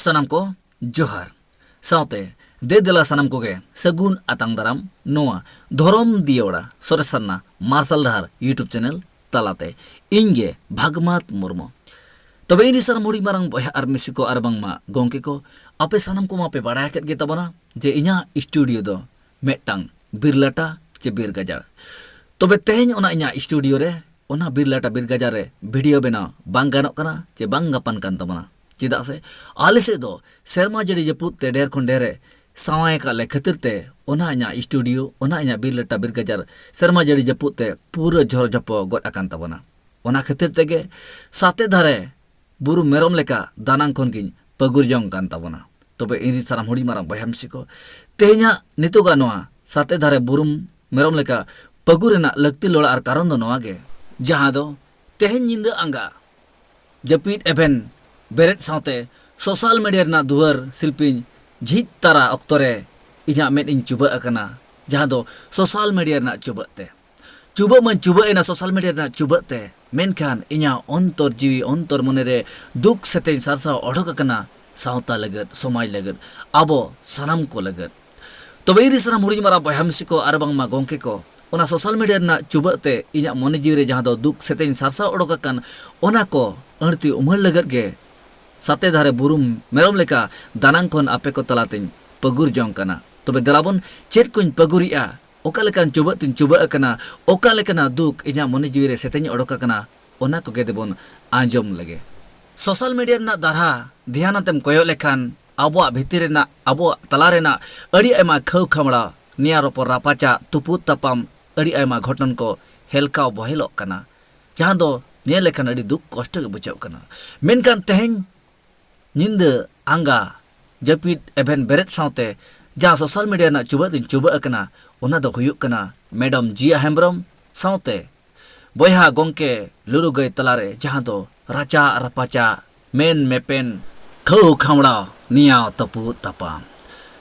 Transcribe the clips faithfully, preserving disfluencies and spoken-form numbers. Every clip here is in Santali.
ᱥᱟᱱᱟᱢ ᱠᱚ ᱡᱚᱦᱟᱨ᱾ ᱥᱟᱶᱛᱮ ᱫᱮ ᱫᱮᱞᱟ ᱥᱟᱱᱟᱢ ᱠᱚᱜᱮ ᱥᱟᱹᱜᱩᱱ ᱟᱛᱟᱝ ᱫᱟᱨᱟᱢ ᱱᱚᱣᱟ ᱫᱷᱚᱨᱚᱢ ᱫᱤᱭᱟᱹᱲᱟ ᱥᱚᱨᱮᱥ ᱥᱟᱨᱱᱟ ᱢᱟᱨᱥᱟᱞ ᱰᱟᱦᱟᱨ YouTube ᱪᱮᱱᱮᱞ ᱛᱟᱞᱟᱛᱮ᱾ ᱤᱧ ᱜᱮ ᱵᱷᱟᱜᱽᱢᱟᱛ ᱢᱩᱨᱢᱩ᱾ ᱛᱚᱵᱮ ᱤᱧ ᱨᱤᱱ ᱥᱟᱱᱟᱢ ᱦᱩᱰᱤᱧ ᱢᱟᱨᱟᱝ ᱵᱚᱭᱦᱟ ᱟᱨ ᱢᱤᱥᱤ ᱠᱚ ᱟᱨ ᱵᱟᱝᱢᱟ ᱜᱚᱢᱠᱮ ᱠᱚ, ᱟᱯᱮ ᱥᱟᱱᱟᱢ ᱠᱚᱢᱟ ᱯᱮ ᱵᱟᱲᱟᱭ ᱟᱠᱟᱫ ᱜᱮ ᱛᱟᱵᱚᱱᱟ ᱡᱮ ᱤᱧᱟᱹᱜ ᱥᱴᱩᱰᱤᱭᱳ ᱫᱚ ᱢᱤᱫᱴᱟᱝ ᱵᱤᱨ ᱞᱟᱴᱟ ᱪᱮ ᱵᱤᱨ ᱜᱟᱡᱟᱲ᱾ ᱛᱚᱵᱮ ᱛᱮᱦᱮᱧ ᱚᱱᱟ ᱤᱧᱟᱹᱜ ᱥᱴᱩᱰᱤᱭᱳ ᱨᱮ, ᱚᱱᱟ ᱵᱤᱨ ᱞᱟᱴᱟ ᱵᱤᱨ ᱜᱟᱡᱟᱲ ᱨᱮ ᱵᱷᱤᱰᱤᱭᱳ ᱵᱮᱱᱟᱣ ᱵᱟᱝ ᱜᱟᱱᱚᱜ ᱠᱟᱱᱟ ᱪᱮ ᱵᱟᱝ ᱜᱟᱯᱟᱱ ᱠᱟᱱ ᱛᱟᱵᱚᱱᱟ᱾ ᱪᱮᱫᱟᱜ ᱥᱮ ᱟᱞᱮ ᱥᱮᱫ ᱫᱚ ᱥᱮᱨᱢᱟ ᱡᱟᱹᱲᱤ ᱡᱟᱹᱯᱩᱫ ᱛᱮ ᱰᱷᱮᱨ ᱠᱷᱚᱱ ᱰᱷᱮᱨᱮ ᱥᱟᱶᱟᱭ ᱟᱠᱟᱫ ᱞᱮ ᱠᱷᱟᱹᱛᱤᱨ ᱛᱮ ᱚᱱᱟ ᱤᱧᱟᱹᱜ ᱥᱴᱩᱰᱤᱭᱳ, ᱚᱱᱟ ᱤᱧᱟᱹᱜ ᱵᱤᱨ ᱞᱟᱴᱟ ᱵᱤᱨ ᱜᱟᱡᱟᱲ ᱥᱮᱨᱢᱟ ᱡᱟᱹᱲᱤ ᱡᱟᱹᱯᱩᱫ ᱛᱮ ᱯᱩᱨᱟᱹ ᱡᱷᱚᱨ ᱡᱷᱚᱯᱚ ᱜᱚᱫ ᱟᱠᱟᱱ ᱛᱟᱵᱚᱱᱟ᱾ ᱚᱱᱟ ᱠᱷᱟᱹᱛᱤᱨ ᱛᱮᱜᱮ ᱥᱟᱛᱮ ᱫᱷᱟᱨᱮ ᱵᱩᱨᱩ ᱢᱮᱨᱚᱢ ᱞᱮᱠᱟ ᱫᱟᱱᱟᱝ ᱠᱷᱚᱱ ᱜᱤᱧ ᱯᱟᱹᱜᱩᱨ ᱡᱚᱝ ᱠᱟᱱ ᱛᱟᱵᱚᱱᱟ᱾ ᱛᱚᱵᱮ ᱤᱧ ᱨᱤᱱ ᱥᱟᱱᱟᱢ ᱦᱩᱰᱤᱧ ᱢᱟᱨᱟᱝ ᱵᱚᱭᱦᱟ ᱢᱤᱥᱤ ᱠᱚ, ᱛᱮᱦᱮᱧᱟᱜ ᱱᱤᱛᱚᱜᱟᱜ ᱱᱚᱣᱟ ᱥᱟᱛᱮ ᱫᱷᱟᱨᱮ ᱵᱩᱨᱩᱢ ᱢᱮᱨᱚᱢ ᱞᱮᱠᱟ ᱯᱟᱹᱜᱩᱨ ᱨᱮᱱᱟᱜ ᱞᱟᱹᱠᱛᱤ ᱞᱚᱲᱟ ᱟᱨ ᱠᱟᱨᱚᱱ ᱫᱚ ᱱᱚᱣᱟ ᱜᱮ, ᱡᱟᱦᱟᱸ ᱫᱚ ᱛᱮᱦᱮᱧ ᱧᱤᱫᱟᱹ ᱟᱸᱜᱟ ᱡᱟᱹᱯᱤᱫ ᱮᱵᱷᱮᱱ ᱵᱮᱨᱮᱫ ᱥᱟᱶᱛᱮ ᱥᱳᱥᱟᱞ ᱢᱤᱰᱤᱭᱟ ᱨᱮᱱᱟᱜ ᱫᱩᱣᱟᱹᱨ ᱥᱤᱞᱯᱤᱧ ᱡᱷᱤᱡ ᱛᱟᱨᱟ ᱚᱠᱛᱚ ᱨᱮ ᱤᱧᱟᱹᱜ ᱢᱮᱫ ᱤᱧ ᱪᱩᱵᱟᱹᱜ ᱟᱠᱟᱱᱟ, ᱡᱟᱦᱟᱸ ᱫᱚ ᱥᱳᱥᱟᱞ ᱢᱤᱰᱤᱭᱟ ᱨᱮᱱᱟᱜ ᱪᱩᱵᱟᱹᱜ ᱛᱮ᱾ ᱪᱩᱵᱟᱹᱜ ᱢᱟᱧ ᱪᱩᱵᱟᱹᱜ ᱮᱱᱟ ᱥᱳᱥᱟᱞ ᱢᱤᱰᱤᱭᱟ ᱨᱮᱱᱟᱜ ᱪᱩᱵᱟᱹᱜ ᱛᱮ, ᱢᱮᱱᱠᱷᱟᱱ ᱤᱧᱟᱹᱜ ᱚᱱᱛᱚᱨ ᱡᱤᱣᱤ ᱚᱱᱛᱚᱨ ᱢᱚᱱᱮᱨᱮ ᱫᱩᱠ ᱥᱮᱛᱮᱧ ᱥᱟᱨᱥᱟᱣ ᱚᱰᱚᱠ ᱟᱠᱟᱱᱟ, ᱥᱟᱶᱛᱟ ᱞᱟᱹᱜᱤᱫ, ᱥᱚᱢᱟᱡᱽ ᱞᱟᱹᱜᱤᱫ, ᱟᱵᱚ ᱥᱟᱱᱟᱢ ᱠᱚ ᱞᱟᱹᱜᱤᱫ᱾ ᱛᱚᱵᱮ ᱤᱧ ᱨᱤᱱ ᱥᱟᱱᱟᱢ ᱦᱩᱰᱤᱧ ᱢᱟᱨᱟᱝ ᱵᱚᱭᱦᱟ ᱢᱤᱥᱤ ᱠᱚ ᱟᱨ ᱵᱟᱝᱢᱟ ᱜᱚᱢᱠᱮ ᱠᱚ, ᱚᱱᱟ ᱥᱳᱥᱟᱞ ᱢᱤᱰᱤᱭᱟ ᱨᱮᱱᱟᱜ ᱪᱩᱵᱟᱹᱜ ᱛᱮ ᱤᱧᱟᱹᱜ ᱢᱚᱱᱮ ᱡᱤᱣᱤ ᱨᱮ ᱡᱟᱦᱟᱸ ᱫᱚ ᱫᱩᱠ ᱥᱮᱛᱮᱧ ᱥᱟᱨᱥᱟᱣ ᱚᱰᱚᱠ ᱟᱠᱟᱱ, ᱚᱱᱟ ᱠᱚ ᱟᱹᱲᱛᱤ ᱩᱢᱟᱹᱲ ᱞᱟᱹᱜᱤᱫ ᱜᱮ ᱥᱟᱛᱮ ᱫᱷᱟᱨᱮ ᱵᱩᱨᱩᱢ ᱢᱮᱨᱚᱢ ᱞᱮᱠᱟ ᱫᱟᱱᱟᱝ ᱠᱷᱚᱱ ᱟᱯᱮ ᱠᱚ ᱛᱟᱞᱟᱛᱮᱧ ᱯᱟᱹᱜᱩᱨ ᱡᱚᱝ ᱠᱟᱱᱟ᱾ ᱛᱚᱵᱮ ᱫᱮᱞᱟᱵᱚᱱ, ᱪᱮᱫ ᱠᱚᱧ ᱯᱟᱹᱜᱩᱨᱮᱜᱼᱟ, ᱚᱠᱟ ᱞᱮᱠᱟᱱ ᱪᱩᱵᱟᱹᱜ ᱛᱮᱧ ᱪᱩᱵᱟᱹᱜ ᱟᱠᱟᱱᱟ, ᱚᱠᱟ ᱞᱮᱠᱟᱱᱟᱜ ᱫᱩᱠ ᱤᱧᱟᱹᱜ ᱢᱚᱱᱮ ᱡᱤᱣᱤ ᱨᱮ ᱥᱮᱛᱮᱧ ᱚᱰᱚᱠ ᱟᱠᱟᱱᱟ, ᱚᱱᱟ ᱠᱚᱜᱮ ᱫᱮᱵᱚᱱ ᱟᱸᱡᱚᱢ ᱞᱮᱜᱮ᱾ ᱥᱳᱥᱟᱞ ᱢᱤᱰᱤᱭᱟ ᱨᱮᱱᱟᱜ ᱫᱟᱨᱦᱟ ᱫᱷᱮᱭᱟᱱ ᱟᱛᱮᱢ ᱠᱚᱭᱚᱜ ᱞᱮᱠᱷᱟᱱ ᱟᱵᱚᱣᱟᱜ ᱵᱷᱤᱛᱤᱨ ᱨᱮᱱᱟᱜ, ᱟᱵᱚᱣᱟᱜ ᱛᱟᱞᱟ ᱨᱮᱱᱟᱜ ᱟᱹᱰᱤ ᱟᱭᱢᱟ ᱠᱷᱟᱹᱣ ᱠᱷᱟᱢᱲᱟ, ᱱᱮᱭᱟ ᱨᱚᱯᱚᱲ ᱨᱟᱯᱟᱪᱟᱜ, ᱛᱩᱯᱩᱫ ᱛᱟᱯᱟᱢ, ᱟᱹᱰᱤ ᱟᱭᱢᱟ ᱜᱷᱚᱴᱚᱱ ᱠᱚ ᱦᱮᱞᱠᱟᱣ ᱵᱚᱦᱮᱞᱚᱜ ᱠᱟᱱᱟ, ᱡᱟᱦᱟᱸ ᱫᱚ ᱧᱮᱞ ᱞᱮᱠᱷᱟᱱ ᱟᱹᱰᱤ ᱫᱩᱠ ᱠᱚᱥᱴᱚ ᱜᱮ ᱵᱩᱡᱷᱟᱹᱜ ᱠᱟᱱᱟ᱾ ᱢᱮᱱᱠᱷᱟᱱ ᱛᱮᱦᱮᱧ ᱧᱤᱫᱟᱹ ᱟᱸᱜᱟ ᱡᱟᱹᱯᱤᱫ ᱮᱵᱷᱮᱱ ᱵᱮᱨᱮᱫ ᱥᱟᱶᱛᱮ ᱡᱟᱦᱟᱸ ᱥᱳᱥᱟᱞ ᱢᱤᱰᱤᱭᱟ ᱨᱮᱱᱟᱜ ᱪᱩᱵᱟᱹᱜ ᱨᱤᱧ ᱪᱩᱵᱟᱹᱜ ᱟᱠᱟᱱᱟ, ᱚᱱᱟ ᱫᱚ ᱦᱩᱭᱩᱜ ᱠᱟᱱᱟ ᱢᱮᱰᱟᱢ ᱡᱤᱭᱟ ᱦᱮᱢᱵᱨᱚᱢ ᱥᱟᱶᱛᱮ ᱵᱚᱭᱦᱟ ᱜᱚᱢᱠᱮ ᱞᱩᱨᱩ ᱜᱟᱹᱭ ᱛᱟᱞᱟᱨᱮ ᱡᱟᱦᱟᱸ ᱫᱚ ᱨᱟᱪᱟ ᱨᱟᱯᱟᱪᱟ, ᱢᱮᱱ ᱢᱮᱯᱮᱱ, ᱠᱷᱟᱹᱣ ᱠᱷᱟᱢᱲᱟᱣ, ᱱᱮᱭᱟᱣ ᱛᱟᱹᱯᱩᱫ ᱛᱟᱯᱟᱢ᱾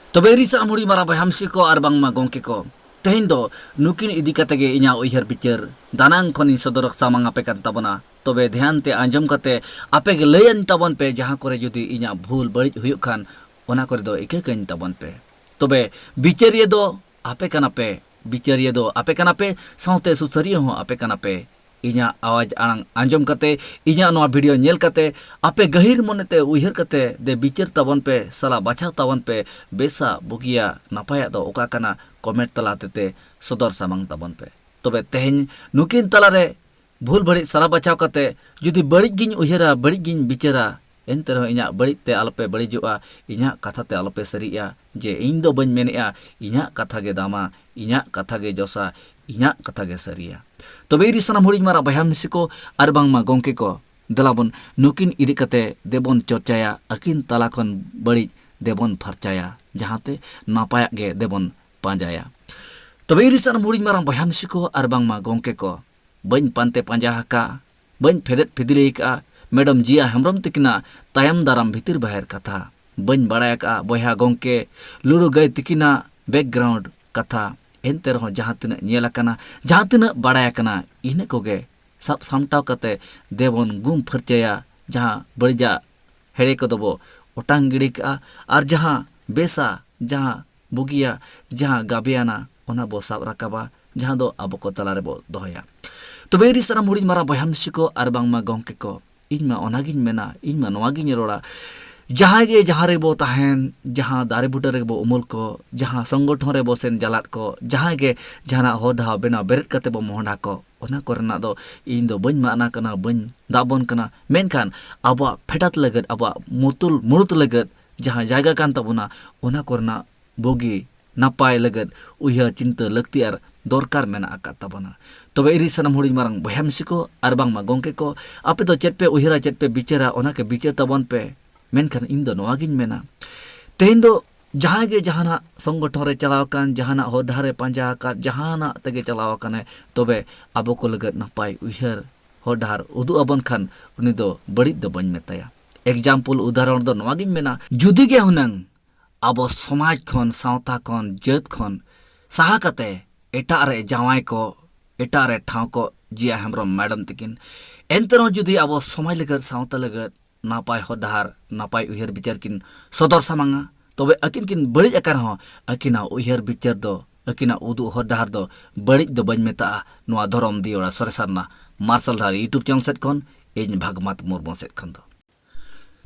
ᱛᱚᱵᱮ ᱤᱨᱤ ᱥᱟᱱᱟᱢ ᱦᱩᱰᱤᱧ ᱢᱟᱨᱟᱝ ᱵᱚᱭᱦᱟ ᱢᱤᱥᱤ ᱠᱚ ᱟᱨ ᱵᱟᱝᱢᱟ ᱜᱚᱢᱠᱮ ᱠᱚ, ᱛᱮᱦᱮᱧ ᱫᱚ ᱱᱩᱠᱤᱱ ᱤᱫᱤ ᱠᱟᱛᱮ ᱜᱮ ᱤᱧᱟᱹᱜ ᱩᱭᱦᱟᱹᱨ ᱵᱤᱪᱟᱹᱨ ᱫᱟᱱᱟᱝ ᱠᱷᱚᱱᱤᱧ ᱥᱚᱫᱚᱨ ᱥᱟᱢᱟᱝ ᱟᱯᱮ ᱠᱟᱱ ᱛᱟᱵᱚᱱᱟ᱾ ᱛᱚᱵᱮ ᱫᱷᱮᱭᱟᱱ ᱛᱮ ᱟᱸᱡᱚᱢ ᱠᱟᱛᱮ ᱟᱯᱮ ᱜᱮ ᱞᱟᱹᱭᱟᱹᱧ ᱛᱟᱵᱚᱱ ᱯᱮ, ᱡᱟᱦᱟᱸ ᱠᱚᱨᱮ ᱡᱩᱫᱤ ᱤᱧᱟᱹᱜ ᱵᱷᱩᱞ ᱵᱟᱹᱲᱤᱡ ᱦᱩᱭᱩᱜ ᱠᱷᱟᱱ, ᱚᱱᱟ ᱠᱚᱨᱮ ᱫᱚ ᱤᱠᱟᱹ ᱠᱟᱹᱧ ᱛᱟᱵᱚᱱ ᱯᱮ᱾ ᱛᱚᱵᱮ ᱵᱤᱪᱟᱹᱨᱤᱭᱟᱹ ᱫᱚ ᱟᱯᱮ ᱠᱟᱱᱟ ᱯᱮ, ᱵᱤᱪᱟᱹᱨᱤᱭᱟᱹ ᱫᱚ ᱟᱯᱮ ᱠᱟᱱᱟ ᱯᱮ, ᱥᱟᱶᱛᱮ ᱥᱩᱥᱟᱹᱨᱤᱭᱟᱹ ᱦᱚᱸ ᱟᱯᱮ ᱠᱟᱱᱟ ᱯᱮ᱾ ᱤᱧᱟᱹᱜ ᱟᱣᱟᱡᱽ ᱟᱲᱟᱝ ᱟᱸᱡᱚᱢ ᱠᱟᱛᱮ, ᱤᱧᱟᱹᱜ ᱱᱚᱣᱟ ᱵᱷᱤᱰᱤᱭᱳ ᱧᱮᱞ ᱠᱟᱛᱮ, ᱟᱯᱮ ᱜᱟᱹᱦᱤᱨ ᱢᱚᱱᱮᱛᱮ ᱩᱭᱦᱟᱹᱨ ᱠᱟᱛᱮ ᱫᱮ ᱵᱤᱪᱟᱹᱨ ᱛᱟᱵᱚᱱ ᱯᱮ, ᱥᱟᱞᱟ ᱵᱟᱪᱷᱟᱣ ᱛᱟᱵᱚᱱ ᱯᱮ, ᱵᱮᱥᱟ ᱵᱩᱜᱤᱭᱟ ᱱᱟᱯᱟᱭᱟᱜ ᱫᱚ ᱚᱠᱟ ᱠᱟᱱᱟ, ᱠᱚᱢᱮᱱᱴ ᱛᱟᱞᱟ ᱛᱮ ᱛᱮ ᱥᱚᱫᱚᱨ ᱥᱟᱢᱟᱝ ᱛᱟᱵᱚᱱ ᱯᱮ᱾ ᱛᱚᱵᱮ ᱛᱮᱦᱮᱧ ᱱᱩᱠᱤᱱ ᱛᱟᱞᱟᱨᱮ ᱵᱷᱩᱞ ᱵᱟᱹᱲᱤᱡ ᱥᱟᱞᱟ ᱵᱟᱪᱷᱟᱣ ᱠᱟᱛᱮ ᱡᱩᱫᱤ ᱵᱟᱹᱲᱤᱡ ᱜᱤᱧ ᱩᱭᱦᱟᱹᱨᱟ, ᱵᱟᱹᱲᱤᱡ ᱜᱤᱧ ᱵᱤᱪᱟᱹᱨᱟ, ᱮᱱᱛᱮ ᱨᱮᱦᱚᱸ ᱤᱧᱟᱹᱜ ᱵᱟᱹᱲᱤᱡ ᱛᱮ ᱟᱞᱚᱯᱮ ᱵᱟᱹᱲᱤᱡᱚᱜᱼᱟ, ᱤᱧᱟᱹᱜ ᱠᱟᱛᱷᱟ ᱛᱮ ᱟᱞᱚᱯᱮ ᱥᱟᱹᱨᱤᱜᱼᱟ, ᱡᱮ ᱤᱧ ᱫᱚ ᱵᱟᱹᱧ ᱢᱮᱱᱮᱜᱼᱟ ᱤᱧᱟᱹᱜ ᱠᱟᱛᱷᱟ ᱜᱮ ᱫᱟᱢᱟ, ᱤᱧᱟᱹᱜ ᱠᱟᱛᱷᱟ ᱜᱮ ᱡᱚᱥᱟ, ᱤᱧᱟᱹᱜ ᱠᱟᱛᱷᱟ ᱜᱮ ᱥᱟᱹᱨᱤᱭᱟ᱾ ᱛᱚᱵᱮ ᱤᱧ ᱥᱟᱱᱟᱢ ᱦᱩᱰᱤᱧ ᱢᱟᱨᱟᱝ ᱵᱚᱭᱦᱟ ᱢᱤᱥᱤ ᱠᱚ ᱟᱨ ᱵᱟᱝᱢᱟ ᱜᱚᱢᱠᱮ ᱠᱚ, ᱫᱮᱞᱟ ᱵᱚᱱ ᱱᱩᱠᱤᱱ ᱤᱫᱤ ᱠᱟᱛᱮ ᱫᱮᱵᱚᱱ ᱪᱚᱨᱪᱟᱭᱟ, ᱟᱹᱠᱤᱱ ᱛᱟᱞᱟ ᱠᱷᱚᱱ ᱵᱟᱹᱲᱤᱡ ᱫᱮᱵᱚᱱ ᱯᱷᱟᱨᱪᱟᱭᱟ, ᱡᱟᱦᱟᱸᱛᱮ ᱱᱟᱯᱟᱭᱟᱜ ᱜᱮ ᱫᱮᱵᱚᱱ ᱯᱟᱸᱡᱟᱭᱟ᱾ ᱛᱚᱵᱮ ᱤᱧ ᱥᱟᱱᱟᱢ ᱦᱩᱰᱤᱧ ᱢᱟᱨᱟᱝ ᱵᱚᱭᱦᱟ ᱢᱤᱥᱤ ᱠᱚ ᱟᱨ ᱵᱟᱝᱢᱟ ᱜᱚᱢᱠᱮ ᱠᱚ, ᱵᱟᱹᱧ ᱯᱟᱱᱛᱮ ᱯᱟᱸᱡᱟ ᱟᱠᱟᱫ, ᱵᱟᱹᱧ ᱯᱷᱮᱫᱮᱫ ᱯᱷᱤᱫᱽᱞᱤ ᱟᱠᱟᱫᱼᱟ ᱢᱮᱰᱚᱢ ᱡᱤᱭᱟ ᱦᱮᱢᱵᱨᱚᱢ ᱛᱤᱠᱤᱱᱟᱜ ᱛᱟᱭᱚᱢ ᱫᱟᱨᱟᱢ ᱵᱷᱤᱛᱤᱨ ᱵᱟᱦᱮᱨ ᱠᱟᱛᱷᱟ᱾ ᱵᱟᱹᱧ ᱵᱟᱲᱟᱭ ᱟᱠᱟᱫᱼᱟ ᱵᱚᱭᱦᱟ ᱜᱚᱢᱠᱮ ᱞᱩᱲᱩ ᱜᱟᱹᱭ ᱛᱤᱠᱤᱱᱟᱜ ᱵᱮᱠᱜᱨᱟᱣᱩᱱᱰ ᱠᱟᱛᱷᱟ᱾ ᱮᱱᱛᱮ ᱨᱮᱦᱚᱸ ᱡᱟᱦᱟᱸ ᱛᱤᱱᱟᱹᱜ ᱧᱮᱞ ᱟᱠᱟᱱᱟ, ᱡᱟᱦᱟᱸ ᱛᱤᱱᱟᱹᱜ ᱵᱟᱲᱟᱭ ᱟᱠᱟᱱᱟ, ᱤᱱᱟᱹ ᱠᱚᱜᱮ ᱥᱟᱵ ᱥᱟᱢᱴᱟᱣ ᱠᱟᱛᱮ ᱫᱮᱵᱚᱱ ᱜᱩᱢ ᱯᱷᱟᱹᱨᱪᱟᱹᱭᱟ, ᱡᱟᱦᱟᱸ ᱵᱟᱹᱲᱤᱡᱟᱜ ᱦᱮᱲᱮ ᱠᱚᱫᱚ ᱵᱚ ᱚᱴᱟᱝ ᱜᱤᱰᱤ ᱠᱟᱜᱼᱟ, ᱟᱨ ᱡᱟᱦᱟᱸ ᱵᱮᱥᱟ, ᱡᱟᱦᱟᱸ ᱵᱩᱜᱤᱭᱟ, ᱡᱟᱦᱟᱸ ᱜᱟᱵᱮᱭᱟᱱᱟ, ᱚᱱᱟ ᱵᱚ ᱥᱟᱵ ᱨᱟᱠᱟᱵᱟ, ᱡᱟᱦᱟᱸ ᱫᱚ ᱟᱵᱚ ᱠᱚ ᱛᱟᱞᱟ ᱨᱮᱵᱚ ᱫᱚᱦᱚᱭᱟ᱾ ᱛᱚᱵᱮ ᱤᱧ ᱥᱟᱱᱟᱢ ᱦᱩᱰᱤᱧ ᱢᱟᱨᱟᱝ ᱵᱚᱭᱦᱟ ᱢᱤᱥᱤ ᱠᱚ ᱟᱨ ᱵᱟᱝᱢᱟ ᱜᱚᱢᱠᱮ ᱠᱚ, ᱤᱧ ᱢᱟ ᱚᱱᱟᱜᱤᱧ ᱢᱮᱱᱟ, ᱤᱧ ᱢᱟ ᱱᱚᱣᱟᱜᱤᱧ ᱨᱚᱲᱟ, ᱡᱟᱦᱟᱸᱭ ᱜᱮ ᱡᱟᱦᱟᱸ ᱨᱮᱵᱚ ᱛᱟᱦᱮᱱ, ᱡᱟᱦᱟᱸ ᱫᱟᱨᱮ ᱵᱩᱴᱟᱹ ᱨᱮᱜᱮ ᱵᱚ ᱩᱢᱩᱞ ᱠᱚ, ᱡᱟᱦᱟᱸ ᱥᱚᱝᱜᱚᱴᱷᱚᱱ ᱨᱮᱵᱚ ᱥᱮᱱ ᱡᱟᱞᱟᱫ ᱠᱚ, ᱡᱟᱦᱟᱸᱭ ᱜᱮ ᱡᱟᱦᱟᱱᱟᱜ ᱦᱚᱨ ᱰᱟᱦᱟᱨ ᱵᱮᱱᱟᱣ ᱵᱮᱨᱮᱫ ᱠᱟᱛᱮ ᱵᱚ ᱢᱚᱦᱰᱟ ᱠᱚ, ᱚᱱᱟ ᱠᱚᱨᱮᱱᱟᱜ ᱫᱚ ᱤᱧ ᱫᱚ ᱵᱟᱹᱧ ᱢᱟᱱᱟ ᱠᱟᱱᱟ, ᱵᱟᱹᱧ ᱫᱟᱜ ᱵᱚᱱ ᱠᱟᱱᱟ᱾ ᱢᱮᱱᱠᱷᱟᱱ ᱟᱵᱚᱣᱟᱜ ᱯᱷᱮᱰᱟᱛ ᱞᱟᱹᱜᱤᱫ, ᱟᱵᱚᱣᱟᱜ ᱢᱩᱛᱩᱞ ᱢᱩᱲᱩᱫ ᱞᱟᱹᱜᱤᱫ, ᱡᱟᱦᱟᱸ ᱡᱟᱭᱜᱟ ᱠᱟᱱ ᱛᱟᱵᱚᱱᱟ, ᱚᱱᱟ ᱠᱚᱨᱮᱱᱟᱜ ᱵᱩᱜᱤ ᱱᱟᱯᱟᱭ ᱞᱟᱹᱜᱤᱫ ᱩᱭᱦᱟᱹᱨ ᱪᱤᱱᱛᱟᱹ ᱞᱟᱹᱠᱛᱤ ᱟᱨ ᱫᱚᱨᱠᱟᱨ ᱢᱮᱱᱟᱜ ᱟᱠᱟᱫ ᱛᱟᱵᱚᱱᱟ᱾ ᱛᱚᱵᱮ ᱤᱧ ᱥᱟᱱᱟᱢ ᱦᱩᱰᱤᱧ ᱢᱟᱨᱟᱝ ᱵᱚᱭᱦᱟ ᱢᱤᱥᱤ ᱠᱚ ᱟᱨ ᱵᱟᱝᱢᱟ ᱜᱚᱢᱠᱮ ᱠᱚ, ᱟᱯᱮ ᱫᱚ ᱪᱮᱫ ᱯᱮ ᱩᱭᱦᱟᱹᱨᱟ, ᱪᱮᱫ ᱯᱮ ᱵᱤᱪᱟᱹᱨᱟ, ᱚᱱᱟ ᱜᱮ ᱵᱤᱪᱟᱹᱨ ᱛᱟᱵᱚᱱ ᱯᱮ᱾ ᱢᱮᱱᱠᱷᱟᱱ ᱤᱧ ᱫᱚ ᱱᱚᱣᱟ ᱜᱤᱧ ᱢᱮᱱᱟ, ᱛᱮᱦᱮᱧ ᱫᱚ ᱡᱟᱦᱟᱸᱭ ᱜᱮ ᱡᱟᱦᱟᱱᱟᱜ ᱥᱚᱝᱜᱚᱴᱷᱚᱱ ᱨᱮ ᱪᱟᱞᱟᱣ ᱟᱠᱟᱱ, ᱡᱟᱦᱟᱱᱟᱜ ᱦᱚᱨ ᱰᱟᱦᱟᱨ ᱨᱮ ᱯᱟᱸᱡᱟ ᱟᱠᱟᱫ, ᱡᱟᱦᱟᱱᱟᱜ ᱛᱮᱜᱮ ᱪᱟᱞᱟᱣ ᱟᱠᱟᱱᱟᱭ, ᱛᱚᱵᱮ ᱟᱵᱚ ᱠᱚ ᱞᱟᱹᱜᱤᱫ ᱱᱟᱯᱟᱭ ᱩᱭᱦᱟᱹᱨ ᱦᱚᱨ ᱰᱟᱦᱟᱨ ᱩᱫᱩᱜ ᱟᱵᱚᱱ ᱠᱷᱟᱱ, ᱩᱱᱤ ᱫᱚ ᱵᱟᱹᱲᱤᱡ ᱫᱚ ᱵᱟᱹᱧ ᱢᱮᱛᱟᱭᱟ᱾ ᱮᱠᱡᱟᱢᱯᱚᱞ, ᱩᱫᱟᱦᱚᱨᱚᱱ ᱫᱚ ᱱᱚᱣᱟ ᱜᱤᱧ ᱢᱮᱱᱟ, ᱡᱩᱫᱤ ᱜᱮ ᱦᱩᱱᱟᱹᱝ ᱟᱵᱚ ᱥᱚᱢᱟᱡᱽ ᱠᱷᱚᱱ, ᱥᱟᱶᱛᱟ ᱠᱷᱚᱱ, ᱡᱟᱹᱛ ᱠᱷᱚᱱ ᱥᱟᱦᱟ ᱠᱟᱛᱮ ᱮᱴᱟᱜ ᱨᱮ ᱡᱟᱶᱟᱭ ᱠᱚ ᱮᱴᱟᱜ ᱨᱮ ᱴᱷᱟᱶ ᱠᱚ ᱡᱤᱭᱟ ᱦᱮᱢᱵᱨᱚᱢ ᱢᱮᱰᱟᱢ ᱛᱟᱹᱠᱤᱱ᱾ ᱮᱱᱛᱮ ᱨᱮᱦᱚᱸ ᱡᱩᱫᱤ ᱟᱵᱚ ᱥᱚᱢᱟᱡᱽ ᱞᱟᱹᱜᱤᱫ, ᱥᱟᱶᱛᱟ ᱞᱟᱹᱜᱤᱫ ᱱᱟᱯᱟᱭ ᱦᱚᱨ ᱰᱟᱦᱟᱨ, ᱱᱟᱯᱟᱭ ᱩᱭᱦᱟᱹᱨ ᱵᱤᱪᱟᱹᱨ ᱠᱤᱱ ᱥᱚᱫᱚᱨ ᱥᱟᱢᱟᱝᱟ, ᱛᱚᱵᱮ ᱟᱹᱠᱤᱱ ᱠᱤᱱ ᱵᱟᱹᱲᱤᱡ ᱟᱠᱟᱱ ᱨᱮᱦᱚᱸ, ᱟᱹᱠᱤᱱᱟᱜ ᱩᱭᱦᱟᱹᱨ ᱵᱤᱪᱟᱹᱨ ᱫᱚ, ᱟᱹᱠᱤᱱᱟᱜ ᱩᱫᱩᱜ ᱦᱚᱨ ᱰᱟᱦᱟᱨ ᱫᱚ ᱵᱟᱹᱲᱤᱡ ᱫᱚ ᱵᱟᱹᱧ ᱢᱮᱛᱟᱜᱼᱟ᱾ ᱱᱚᱣᱟ ᱫᱷᱚᱨᱚᱢ ᱫᱤᱭᱚᱲᱟ ᱥᱚᱨᱮᱥ ᱥᱟᱨᱱᱟ ᱢᱟᱨᱥᱟᱞ ᱰᱟᱦᱟᱨ YouTube ᱪᱮᱱᱮᱞ ᱥᱮᱫ ᱠᱷᱚᱱ, ᱤᱧ ᱵᱷᱟᱜᱽᱢᱟᱛ ᱢᱩᱨᱢᱩ ᱥᱮᱫ ᱠᱷᱚᱱ ᱫᱚ᱾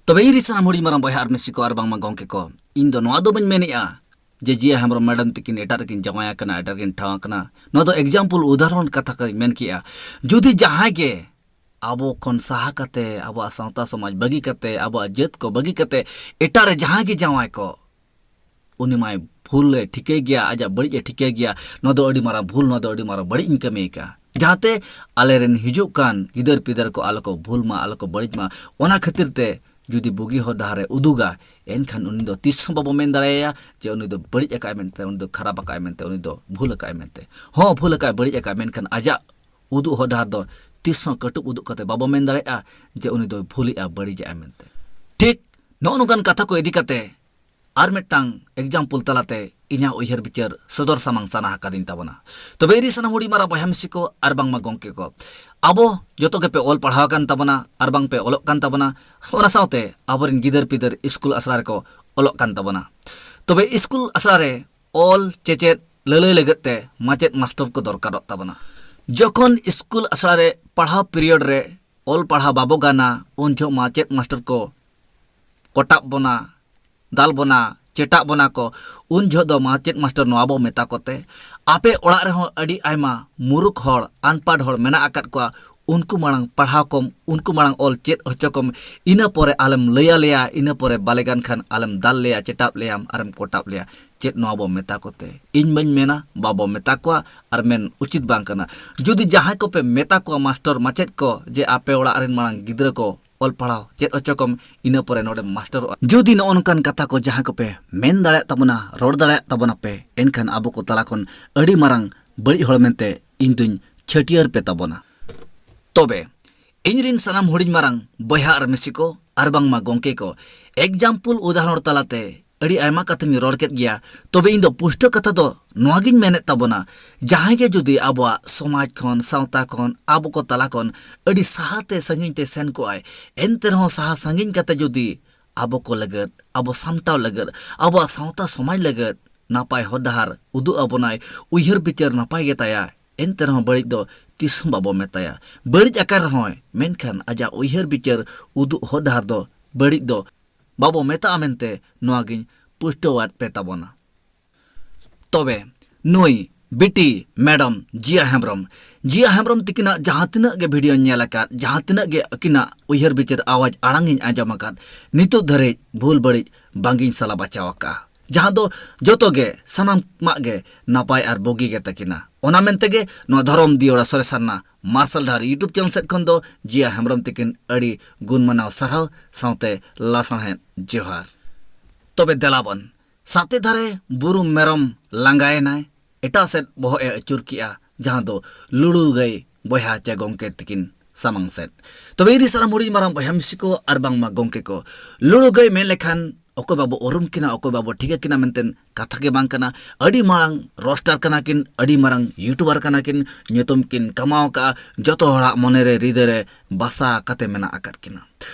ᱛᱚᱵᱮ ᱤᱧ ᱨᱤᱱ ᱥᱟᱱᱟᱢ ᱦᱩᱰᱤᱧ ᱢᱟᱨᱟᱝ ᱵᱚᱭᱦᱟ ᱟᱨ ᱢᱤᱥᱤ ᱠᱚ ᱟᱨ ᱵᱟᱝᱢᱟ ᱜᱚᱢᱠᱮ ᱠᱚ, ᱤᱧ ᱫᱚ ᱱᱚᱣᱟ ᱫᱚ ᱵᱟᱹᱧ ᱢᱮᱱᱮᱜᱼᱟ ᱡᱮ ᱡᱤᱭᱟ ᱦᱮᱢᱵᱨᱚᱢ ᱢᱮᱰᱟᱢ ᱛᱤᱠᱤᱱ ᱮᱴᱟᱜ ᱨᱮᱠᱤᱱ ᱡᱟᱶᱟᱭ ᱟᱠᱟᱱᱟ, ᱮᱴᱟᱜ ᱨᱮᱠᱤᱱ ᱴᱷᱟᱶ ᱟᱠᱟᱱᱟ᱾ ᱱᱚᱣᱟ ᱫᱚ example, ᱩᱫᱟᱦᱚᱨᱚᱱ ᱠᱟᱛᱷᱟ ᱠᱚᱧ ᱢᱮᱱ ᱠᱮᱜᱼᱟ᱾ ᱡᱩᱫᱤ ᱡᱟᱦᱟᱸᱭ ᱜᱮ ᱟᱵᱚ ᱠᱷᱚᱱ ᱥᱟᱦᱟ ᱠᱟᱛᱮ, ᱟᱵᱚᱣᱟᱜ ᱥᱟᱶᱛᱟ ᱥᱚᱢᱟᱡᱽ ᱵᱟᱹᱜᱤ ᱠᱟᱛᱮ, ᱟᱵᱚᱣᱟᱜ ᱡᱟᱹᱛ ᱠᱚ ᱵᱟᱹᱜᱤ ᱠᱟᱛᱮ ᱮᱴᱟᱜ ᱨᱮ ᱡᱟᱦᱟᱸᱭ ᱜᱮ ᱡᱟᱶᱟᱭ ᱠᱚ, ᱩᱱᱤ ᱢᱟᱭ ᱵᱷᱩᱞ ᱮ ᱴᱷᱤᱠᱟᱹᱭ ᱜᱮᱭᱟ, ᱟᱡᱟᱜ ᱵᱟᱹᱲᱤᱡ ᱮ ᱴᱷᱤᱠᱟᱹᱭ ᱜᱮᱭᱟ᱾ ᱱᱚᱣᱟ ᱫᱚ ᱟᱹᱰᱤ ᱢᱟᱨᱟᱝ ᱵᱷᱩᱞ, ᱱᱚᱣᱟ ᱫᱚ ᱟᱹᱰᱤ ᱢᱟᱨᱟᱝ ᱵᱟᱹᱲᱤᱡ ᱤᱧ ᱠᱟᱹᱢᱤ ᱟᱠᱟᱫᱼᱟ, ᱡᱟᱦᱟᱸᱛᱮ ᱟᱞᱮᱨᱮᱱ ᱦᱤᱡᱩᱜ ᱠᱟᱱ ᱜᱤᱫᱟᱹᱨ ᱯᱤᱫᱟᱹᱨ ᱠᱚ ᱟᱞᱚ ᱠᱚ ᱵᱷᱩᱞ ᱢᱟ, ᱟᱞᱚ ᱠᱚ ᱵᱟᱹᱲᱤᱡ ᱢᱟ᱾ ᱚᱱᱟ ᱠᱷᱟᱹᱛᱤᱨ ᱛᱮ ᱡᱩᱫᱤ ᱵᱩᱜᱤ ᱦᱚᱨ ᱰᱟᱦᱟᱨ ᱮ ᱩᱫᱩᱜᱟ, ᱮᱱᱠᱷᱟᱱ ᱩᱱᱤ ᱫᱚ ᱛᱤᱥ ᱦᱚᱸ ᱵᱟᱵᱚ ᱢᱮᱱ ᱫᱟᱲᱮᱭᱟᱭᱟ ᱡᱮ ᱩᱱᱤ ᱫᱚ ᱵᱟᱹᱲᱤᱡ ᱟᱠᱟᱫᱼᱟᱭ ᱢᱮᱱᱛᱮ, ᱩᱱᱤ ᱫᱚ ᱠᱷᱟᱨᱟᱯ ᱟᱠᱟᱫᱼᱟᱭ ᱢᱮᱱᱛᱮ, ᱩᱱᱤ ᱫᱚ ᱵᱷᱩᱞ ᱟᱠᱟᱫᱼᱟᱭ ᱢᱮᱱᱛᱮ᱾ ᱦᱚᱸ, ᱵᱷᱩᱞ ᱟᱠᱟᱫᱼᱟᱭ, ᱵᱟᱹᱲᱤᱡ ᱟᱠᱟᱫᱼᱟᱭ, ᱢᱮᱱᱠᱷᱟᱱ ᱟᱡᱟᱜ ᱩᱫᱩᱜ ᱦᱚᱨ ᱰᱟᱦᱟᱨ ᱫᱚ ᱛᱤᱥ ᱦᱚᱸ ᱠᱟᱹᱴᱩᱵ ᱩᱫᱩᱜ ᱠᱟᱛᱮ ᱵᱟᱵᱚ ᱢᱮᱱ ᱫᱟᱲᱮᱭᱟᱜᱼᱟ ᱡᱮ ᱩᱱᱤ ᱫᱚᱭ ᱵᱷᱩᱞᱮᱜᱼᱟ, ᱵᱟᱹᱲᱤᱡᱮᱜᱼᱟᱭ ᱢᱮᱱᱛᱮ᱾ ᱴᱷᱤᱠ ᱱᱚᱜᱼᱚ ᱱᱚᱝᱠᱟᱱ ᱠᱟᱛᱷᱟ ᱠᱚ ᱤᱫᱤ ᱠᱟᱛᱮ ᱟᱨ ᱢᱤᱫᱴᱟᱝ example ᱛᱟᱞᱟᱛᱮ ᱤᱧᱟᱹᱜ ᱩᱭᱦᱟᱹᱨ ᱵᱤᱪᱟᱹᱨ ᱥᱚᱫᱚᱨ ᱥᱟᱢᱟᱝ ᱥᱟᱱᱟ ᱟᱠᱟᱫᱤᱧ ᱛᱟᱵᱚᱱᱟ᱾ ᱛᱚᱵᱮ ᱤᱧ ᱨᱤᱱ ᱥᱟᱱᱟᱢ ᱦᱩᱰᱤᱧ ᱢᱟᱨᱟᱝ ᱵᱚᱭᱦᱟ ᱢᱤᱥᱤ ᱠᱚ ᱟᱨ ᱵᱟᱝᱢᱟ ᱜᱚᱢᱠᱮ ᱠᱚ, ᱟᱵᱚ ᱡᱚᱛᱚ ᱜᱮᱯᱮ ᱚᱞ ᱯᱟᱲᱦᱟᱣ ᱟᱠᱟᱱ ᱛᱟᱵᱚᱱᱟ ᱟᱨ ᱵᱟᱝ ᱯᱮ ᱚᱞᱚᱜ ᱠᱟᱱ ᱛᱟᱵᱚᱱᱟ, ᱚᱱᱟ ᱥᱟᱶᱛᱮ ᱟᱵᱚᱨᱮᱱ ᱜᱤᱫᱟᱹᱨ ᱯᱤᱫᱟᱹᱨ ᱤᱥᱠᱩᱞ ᱟᱥᱲᱟ ᱨᱮᱠᱚ ᱚᱞᱚᱜ ᱠᱟᱱ ᱛᱟᱵᱚᱱᱟ᱾ ᱛᱚᱵᱮ ᱤᱥᱠᱩᱞ ᱟᱥᱲᱟ ᱨᱮ ᱚᱞ ᱪᱮᱪᱮᱫ ᱞᱟᱹᱞᱟᱹᱭ ᱞᱟᱹᱜᱤᱫ ᱛᱮ ᱢᱟᱪᱮᱫ ᱢᱟᱥᱴᱚᱨ ᱠᱚ ᱫᱚᱨᱠᱟᱨᱚᱜ ᱛᱟᱵᱚᱱᱟ᱾ ᱡᱚᱠᱷᱚᱱ ᱤᱥᱠᱩᱞ ᱟᱥᱲᱟ ᱨᱮ ᱯᱟᱲᱦᱟᱣ period ᱨᱮ ᱚᱞ ᱯᱟᱲᱦᱟᱣ ᱵᱟᱵᱚ ᱜᱟᱱᱟ, ᱩᱱ ᱡᱚᱦᱚᱜ ᱢᱟᱪᱮᱫ ᱢᱟᱥᱴᱚᱨ ᱠᱚ ᱠᱚᱴᱟᱵ ᱵᱚᱱᱟ, ᱫᱟᱞ ᱵᱚᱱᱟ, ᱪᱮᱴᱟᱜ ᱵᱚᱱᱟ ᱠᱚ᱾ ᱩᱱ ᱡᱚᱦᱚᱜ ᱫᱚ ᱢᱟᱪᱮᱫ ᱢᱟᱥᱴᱚᱨ ᱱᱚᱣᱟ ᱵᱚ ᱢᱮᱛᱟ ᱠᱚᱛᱮ, ᱟᱯᱮ ᱚᱲᱟᱜ ᱨᱮᱦᱚᱸ ᱟᱹᱰᱤ ᱟᱭᱢᱟ ᱢᱩᱨᱩᱠᱷ ᱦᱚᱲ, ᱟᱱᱯᱟᱲ ᱦᱚᱲ ᱢᱮᱱᱟᱜ ᱟᱠᱟᱫ ᱠᱚᱣᱟ, ᱩᱱᱠᱩ ᱢᱟᱲᱟᱝ ᱯᱟᱲᱦᱟᱣ ᱠᱚᱢ, ᱩᱱᱠᱩ ᱢᱟᱲᱟᱝ ᱚᱞ ᱪᱮᱫ ᱦᱚᱪᱚ ᱠᱚᱢ, ᱤᱱᱟᱹ ᱯᱚᱨᱮ ᱟᱞᱮᱢ ᱞᱟᱹᱭ ᱟᱞᱮᱭᱟ, ᱤᱱᱟᱹ ᱯᱚᱨᱮ ᱵᱟᱞᱮ ᱜᱟᱱ ᱠᱷᱟᱱ ᱟᱞᱮᱢ ᱫᱟᱞ ᱞᱮᱭᱟ, ᱪᱮᱴᱟᱵ ᱞᱮᱭᱟᱢ ᱟᱨᱮᱢ ᱠᱚᱴᱟᱵ ᱞᱮᱭᱟ᱾ ᱪᱮᱫ ᱱᱚᱣᱟ ᱵᱚ ᱢᱮᱛᱟ ᱠᱚᱛᱮ? ᱤᱧ ᱢᱟᱧ ᱢᱮᱱᱟ ᱵᱟᱵᱚ ᱢᱮᱛᱟ ᱠᱚᱣᱟ, ᱟᱨ ᱢᱮᱱ ᱩᱪᱤᱛ ᱵᱟᱝ ᱠᱟᱱᱟ᱾ ᱡᱩᱫᱤ ᱡᱟᱦᱟᱸᱭ ᱠᱚᱯᱮ ᱢᱮᱛᱟ ᱠᱚᱣᱟ ᱢᱟᱥᱴᱚᱨ ᱢᱟᱪᱮᱫ ᱠᱚ ᱡᱮ ᱟᱯᱮ ᱚᱲᱟᱜ ᱨᱮᱱ ᱢᱟᱲᱟᱝ ᱜᱤᱫᱽᱨᱟᱹ ᱠᱚ ᱚᱞ ᱯᱟᱲᱦᱟᱣ ᱪᱮᱫ ᱦᱚᱪᱚ ᱠᱚᱢ, ᱤᱱᱟᱹ ᱯᱚᱨᱮ ᱱᱚᱰᱮᱢ ᱢᱟᱥᱴᱚᱨᱚᱜᱼᱟ᱾ ᱡᱩᱫᱤ ᱱᱚᱜᱼᱚ ᱱᱚᱝᱠᱟᱱ ᱠᱟᱛᱷᱟ ᱠᱚ ᱡᱟᱦᱟᱸ ᱠᱚᱯᱮ ᱢᱮᱱ ᱫᱟᱲᱮᱭᱟᱜ ᱛᱟᱵᱚᱱᱟ, ᱨᱚᱲ ᱫᱟᱲᱮᱭᱟᱜ ᱛᱟᱵᱚᱱᱟᱯᱮ, ᱮᱱᱠᱷᱟᱱ ᱟᱵᱚ ᱠᱚ ᱛᱟᱞᱟ ᱠᱷᱚᱱ ᱟᱹᱰᱤ ᱢᱟᱨᱟᱝ ᱵᱟᱹᱲᱤᱡ ᱦᱚᱲ ᱢᱮᱱᱛᱮ ᱤᱧ ᱫᱩᱧ ᱪᱷᱟᱹᱴᱭᱟᱹᱨ ᱯᱮ ᱛᱟᱵᱚᱱᱟ᱾ ᱛᱚᱵᱮ ᱤᱧ ᱨᱤᱱ ᱥᱟᱱᱟᱢ ᱦᱩᱰᱤᱧ ᱢᱟᱨᱟᱝ ᱵᱚᱭᱦᱟ ᱟᱨ ᱢᱤᱥᱤ ᱠᱚ ᱟᱨ ᱵᱟᱝᱢᱟ ᱜᱚᱢᱠᱮ ᱠᱚ, example, ᱩᱫᱟᱦᱚᱨᱚᱱ ᱛᱟᱞᱟᱛᱮ ᱟᱹᱰᱤ ᱟᱭᱢᱟ ᱠᱟᱛᱷᱟᱧ ᱨᱚᱲ ᱠᱮᱫ ᱜᱮᱭᱟ᱾ ᱛᱚᱵᱮ ᱤᱧ ᱫᱚ ᱯᱩᱥᱴᱟᱹ ᱠᱟᱛᱷᱟ ᱫᱚ ᱱᱚᱣᱟ ᱜᱤᱧ ᱢᱮᱱᱮᱫ ᱛᱟᱵᱚᱱᱟ, ᱡᱟᱦᱟᱸᱭ ᱜᱮ ᱡᱩᱫᱤ ᱟᱵᱚᱣᱟᱜ ᱥᱚᱢᱟᱡᱽ ᱠᱷᱚᱱ, ᱥᱟᱶᱛᱟ ᱠᱷᱚᱱ, ᱟᱵᱚ ᱠᱚ ᱛᱟᱞᱟ ᱠᱷᱚᱱ ᱟᱹᱰᱤ ᱥᱟᱦᱟ ᱛᱮ ᱥᱟᱺᱜᱤᱧ ᱛᱮ ᱥᱮᱱ ᱠᱚᱜᱼᱟᱭ, ᱮᱱᱛᱮ ᱨᱮᱦᱚᱸ ᱥᱟᱦᱟ ᱥᱟᱺᱜᱤᱧ ᱠᱟᱛᱮ ᱡᱩᱫᱤ ᱟᱵᱚ ᱠᱚ ᱞᱟᱹᱜᱤᱫ, ᱟᱵᱚ ᱥᱟᱱᱛᱟᱲ ᱞᱟᱹᱜᱤᱫ, ᱟᱵᱚᱣᱟᱜ ᱥᱟᱶᱛᱟ ᱥᱚᱢᱟᱡᱽ ᱞᱟᱹᱜᱤᱫ ᱱᱟᱯᱟᱭ ᱦᱚᱨ ᱰᱟᱦᱟᱨ ᱩᱫᱩᱜ ᱟᱵᱚᱱᱟᱭ, ᱩᱭᱦᱟᱹᱨ ᱵᱤᱪᱟᱹᱨ ᱱᱟᱯᱟᱭ ᱜᱮᱛᱟᱭᱟ, ᱮᱱᱛᱮ ᱨᱮᱦᱚᱸ ᱵᱟᱹᱲᱤᱡ ᱫᱚ ᱛᱤᱥ ᱦᱚᱸ ᱵᱟᱵᱚ ᱢᱮᱛᱟᱭᱟ᱾ ᱵᱟᱹᱲᱤᱡ ᱟᱠᱟᱱ ᱨᱮᱦᱚᱸᱭ, ᱢᱮᱱᱠᱷᱟᱱ ᱟᱡᱟᱜ ᱩᱭᱦᱟᱹᱨ ᱵᱤᱪᱟᱹᱨ ᱩᱫᱩᱜ ᱦᱚᱨ ᱰᱟᱦᱟᱨ ᱫᱚ ᱵᱟᱹᱲᱤᱡ ᱫᱚ ᱵᱟᱵᱚ ᱢᱮᱛᱟᱜᱼᱟ ᱢᱮᱱᱛᱮ ᱱᱚᱣᱟ ᱜᱤᱧ ᱯᱩᱥᱴᱟᱹᱣᱟᱫ ᱯᱮ ᱛᱟᱵᱚᱱᱟ᱾ ᱛᱚᱵᱮ ᱱᱩᱭ ᱵᱤᱴᱤ ᱢᱮᱰᱟᱢ ᱡᱤᱭᱟ ᱦᱮᱢᱵᱨᱚᱢ, ᱡᱤᱭᱟ ᱦᱮᱢᱵᱨᱚᱢ ᱛᱤᱠᱤᱱᱟᱜ ᱡᱟᱦᱟᱸ ᱛᱤᱱᱟᱹᱜ ᱜᱮ ᱵᱷᱤᱰᱤᱭᱳᱧ ᱧᱮᱞ ᱟᱠᱟᱫ, ᱡᱟᱦᱟᱸ ᱛᱤᱱᱟᱹᱜ ᱜᱮ ᱟᱹᱠᱤᱱᱟᱜ ᱩᱭᱦᱟᱹᱨ ᱵᱤᱪᱟᱹᱨ ᱟᱣᱟᱡᱽ ᱟᱲᱟᱝ ᱤᱧ ᱟᱸᱡᱚᱢ ᱟᱠᱟᱫ, ᱱᱤᱛᱚᱜ ᱫᱷᱟᱹᱨᱤᱡ ᱵᱷᱩᱞ ᱵᱟᱹᱲᱤᱡ ᱵᱟᱝᱜᱤᱧ ᱥᱟᱞᱟ ᱵᱟᱪᱷᱟᱣ ᱟᱠᱟᱫᱼᱟ, ᱡᱟᱦᱟᱸ ᱫᱚ ᱡᱚᱛᱚ ᱜᱮ ᱥᱟᱱᱟᱢᱟᱜ ᱜᱮ ᱱᱟᱯᱟᱭ ᱟᱨ ᱵᱩᱜᱤ ᱜᱮ ᱛᱟᱹᱠᱤᱱᱟ᱾ ᱚᱱᱟ ᱢᱮᱱᱛᱮ ᱜᱮ ᱱᱚᱣᱟ ᱫᱷᱚᱨᱚᱢ ᱫᱤᱭᱚᱲᱟ ᱥᱚᱨᱮᱥ ᱥᱟᱨᱱᱟ ᱢᱟᱨᱥᱟᱞ ᱰᱟᱦᱟᱨ YouTube ᱪᱮᱱᱮᱞ ᱥᱮᱫ ᱠᱷᱚᱱ ᱫᱚ ᱡᱤᱭᱟ ᱦᱮᱢᱵᱨᱚᱢ ᱛᱤᱠᱤᱱ ᱟᱹᱰᱤ ᱜᱩᱱ ᱢᱟᱱᱟᱣ ᱥᱟᱨᱦᱟᱣ ᱥᱟᱶᱛᱮ ᱞᱟᱥᱟᱲᱦᱮᱫ ᱡᱚᱦᱟᱨ᱾ ᱛᱚᱵᱮ ᱫᱮᱞᱟ ᱵᱚᱱ ᱥᱟᱛᱮ ᱫᱷᱟᱨᱮ ᱵᱩᱨᱩᱢ ᱢᱮᱨᱚᱢ ᱞᱟᱸᱜᱟᱭᱮᱱᱟᱭ, ᱮᱴᱟᱜ ᱥᱮᱫ ᱵᱚᱦᱚᱜ ᱮ ᱟᱹᱪᱩᱨ ᱠᱮᱜᱼᱟ, ᱡᱟᱦᱟᱸ ᱫᱚ ᱞᱩᱲᱩ ᱜᱟᱹᱭ ᱵᱚᱭᱦᱟ ᱪᱮ ᱜᱚᱢᱠᱮ ᱛᱤᱠᱤᱱ ᱥᱟᱢᱟᱝ ᱥᱮᱫ᱾ ᱛᱚᱵᱮ ᱤᱧ ᱨᱤᱱ ᱥᱟᱱᱟᱢ ᱦᱩᱰᱤᱧ ᱢᱟᱨᱟᱝ ᱵᱚᱭᱦᱟ ᱢᱤᱥᱤ ᱠᱚ ᱟᱨ ᱵᱟᱝᱢᱟ ᱜᱚᱢᱠᱮ ᱠᱚ, ᱞᱩᱲᱩ ᱜᱟᱹᱭ ᱢᱮᱱ ᱞᱮᱠᱷᱟᱱ ᱚᱠᱚᱭ ᱵᱟᱵᱚ ᱩᱨᱩᱢ ᱠᱤᱱᱟ, ᱚᱠᱚᱭ ᱵᱟᱵᱚ ᱴᱷᱤᱠᱟᱹ ᱠᱤᱱᱟ ᱢᱮᱱᱛᱮ ᱠᱟᱛᱷᱟ ᱜᱮ ᱵᱟᱝ ᱠᱟᱱᱟ᱾ ᱟᱹᱰᱤ ᱢᱟᱨᱟᱝ ᱨᱳᱥᱴᱟᱨ ᱠᱟᱱᱟ ᱠᱤᱱ, ᱟᱹᱰᱤ ᱢᱟᱨᱟᱝ ᱭᱩᱴᱩᱵᱟᱨ ᱠᱟᱱᱟ ᱠᱤᱱ, ᱧᱩᱛᱩᱢ ᱠᱤᱱ ᱠᱟᱢᱟᱣ ᱟᱠᱟᱫᱼᱟ, ᱡᱚᱛᱚ ᱦᱚᱲᱟᱜ ᱢᱚᱱᱮᱨᱮ ᱦᱨᱤᱫᱟᱹᱭ ᱨᱮ ᱵᱟᱥᱟ ᱠᱟᱛᱮ ᱢᱮᱱᱟᱜ ᱟᱠᱟᱫ ᱠᱤᱱᱟ᱾